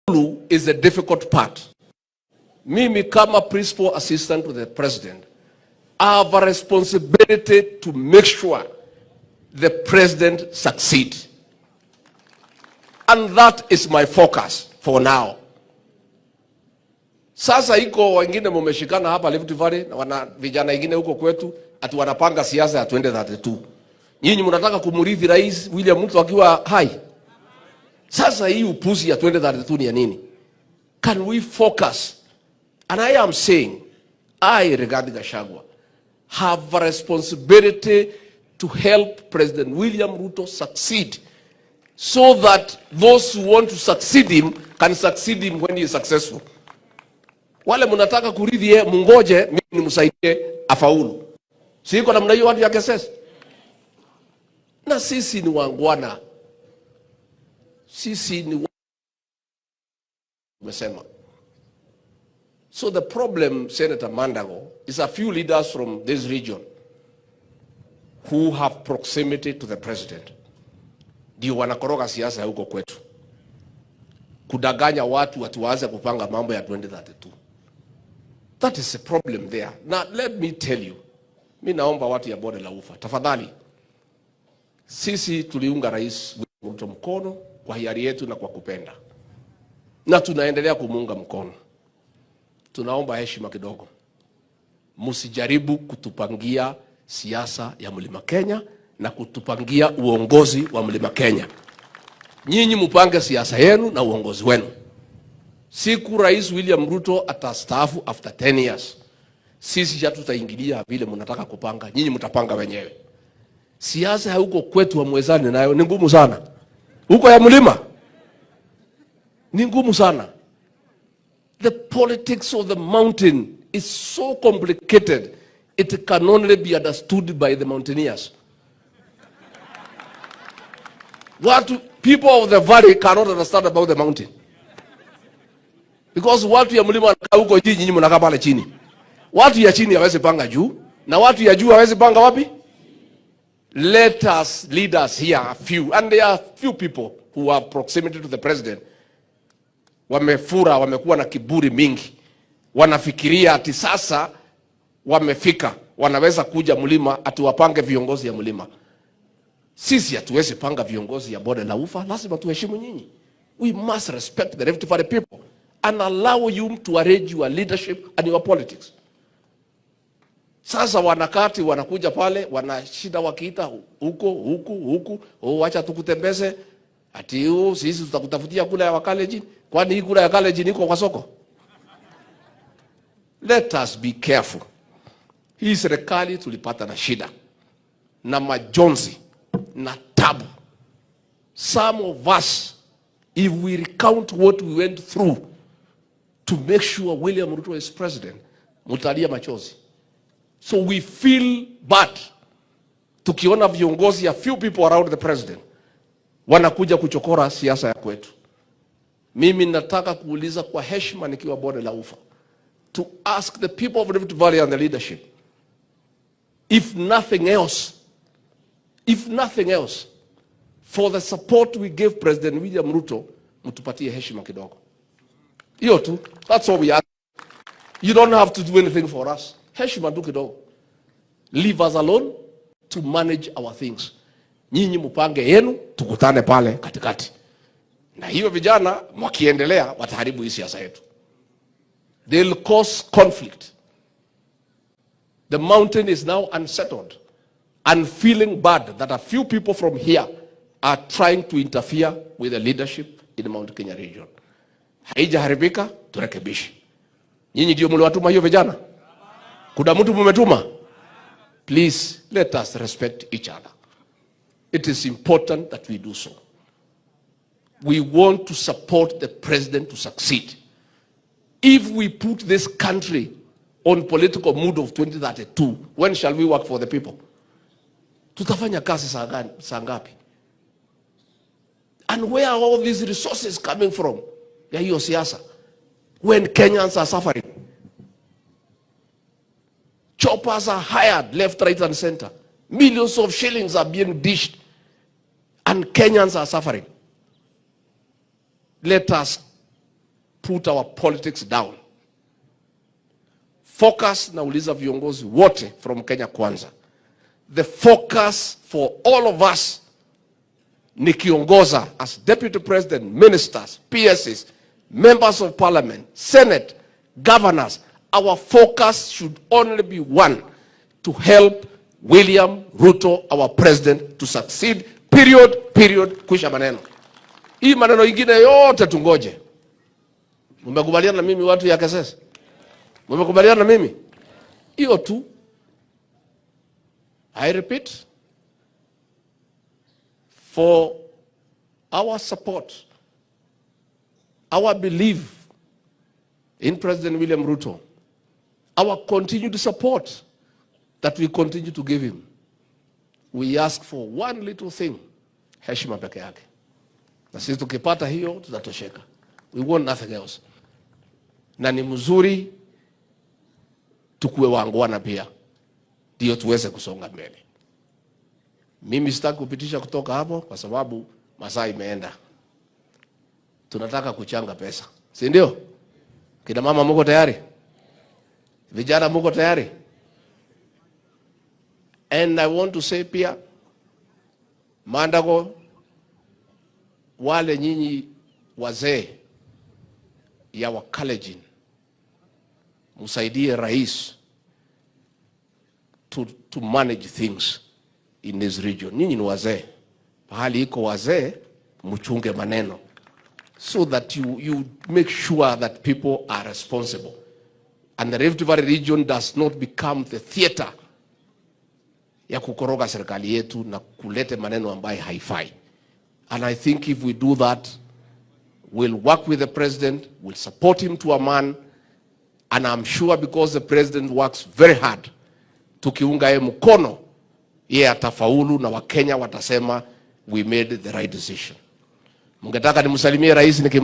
Is the difficult part. Mimi kama principal assistant to the president, I have a responsibility to make sure the president succeed. And that is my focus for now. Sasa iko wengine mumeshikana hapa Rift Valley na wana vijana wengine huko kwetu ati wanapanga siasa ya 2032. Nyinyi mnataka kumrithi Rais William Ruto akiwa hai. Sasa hii upuzi ya 2032 ni ya nini? Can we focus? And I am saying, I, Rigathi Gachagua, have a responsibility to help President William Ruto succeed so that those who want to succeed him can succeed him when he is successful. Wale mnataka kurithi yeye, mungoje mimi nimsaidie afaulu. Si iko namna hiyo watu ya KSS? Na sisi ni waungwana. Sisi ni tumesema. So the problem, Senator Mandago, is a few leaders from this region who have proximity to the president ndio wanakoroga siasa ya huko kwetu, kudanganya watu watu waanze kupanga mambo ya 2032. That is a problem there. Now let me tell you, mi naomba watu ya bonde la ufa, tafadhali, sisi tuliunga Rais Ruto mkono kwa hiari yetu na kwa kupenda, na tunaendelea kumuunga mkono. Tunaomba heshima kidogo, msijaribu kutupangia siasa ya Mlima Kenya na kutupangia uongozi wa Mlima Kenya. Nyinyi mupange siasa yenu na uongozi wenu. Siku Rais William Ruto atastaafu after 10 years, sisi hatutaingilia vile mnataka kupanga, nyinyi mtapanga wenyewe. Siasa ya huko kwetu hamwezani nayo, ni ngumu sana. Huko ya mlima ni ngumu sana. The politics of the mountain is so complicated, it can only be understood by the mountaineers. Watu, people of the valley cannot understand about the mountain. Because watu ya mlima wanakaa huko juu, nyinyi mnakaa pale chini. Watu ya chini hawezi panga juu na watu ya juu hawezi panga wapi? Let us leaders here, a few, and there are few people who have proximity to the president. Wamefura, wamekuwa na kiburi mingi, wanafikiria ati sasa wamefika, wanaweza kuja mlima ati wapange viongozi ya mlima. Sisi hatuwezi panga viongozi ya bonde la ufa, lazima tuheshimu nyinyi. We must respect the Rift Valley people and allow you to arrange your leadership and your politics. Sasa wanakati wanakuja pale wanashinda wakiita huko huku huku, oh, wacha tukutembeze ati oh, sisi tutakutafutia kura ya Wakalenjin. Kwani hii kura ya Kalenjin iko kwa soko? Let us be careful. Hii serikali tulipata na shida na majonzi na tabu. Some of us, if we recount what we went through to make sure William Ruto is president, mutalia machozi. So we feel bad tukiona viongozi, a few people around the president wanakuja kuchokora siasa ya kwetu. Mimi nataka kuuliza kwa heshima nikiwa bonde la ufa, to ask the people of Rift Valley and the leadership, if nothing else, if nothing else, for the support we gave President William Ruto, mtupatie heshima kidogo. Hiyo tu, that's all we ask. You don't have to do anything for us. Heshima tu kidogo. Leave us alone to manage our things. Nyinyi mpange yenu, tukutane pale katikati. Na hiyo vijana wakiendelea wataharibu hii siasa yetu. They'll cause conflict. The mountain is now unsettled and feeling bad that a few people from here are trying to interfere with the leadership in the Mount Kenya region. Haijaharibika, turekebishe. Nyinyi ndio mliwatuma hiyo vijana? Kuna mtu mumetuma? Please let us respect each other. It is important that we do so. We want to support the president to succeed. If we put this country on political mood of 2032, when shall we work for the people? Tutafanya kazi saa gani, saa ngapi? And where are all these resources coming from? Ya hiyo siasa. When Kenyans are suffering. Choppers are hired left, right, and center. Millions of shillings are being dished. And Kenyans are suffering. Let us Put our politics down. Focus, nauliza viongozi wote from Kenya Kwanza. The focus for all of us nikiongoza as deputy president, ministers, PSs, members of parliament, senate, governors, our focus should only be one: to help William Ruto, our president, to succeed. Period, period, kwisha maneno. Hii maneno ingine yote tungoje. Mmekubaliana na mimi, watu ya Kesses? Mmekubaliana na mimi? Hiyo tu. I repeat, for our support, our belief in President William Ruto, our continued support that we continue to give him, we ask for one little thing, heshima peke yake. Na sisi tukipata hiyo tutatosheka. We want nothing else. Na ni mzuri tukuwe waungwana pia, ndio tuweze kusonga mbele. Mimi sitaki kupitisha kutoka hapo kwa sababu masaa imeenda. Tunataka kuchanga pesa, si ndio? Kina mama muko tayari? Vijana muko tayari? And I want to say pia, Mandago, wale nyinyi wazee ya Wakalenjin, msaidie rais to manage things in this region. Nyinyi ni wazee, pahali iko wazee, mchunge maneno so that you make sure that people are responsible and the Rift Valley region does not become the theater ya kukoroga serikali yetu na kulete maneno ambayo haifai. And I think if we do that, we'll work with the president, we'll support him to a man, and I'm sure because the president works very hard, tukiunga yeye mkono, yeye atafaulu na Wakenya watasema we made the right decision. Mungetaka nimsalimie rais nikimpa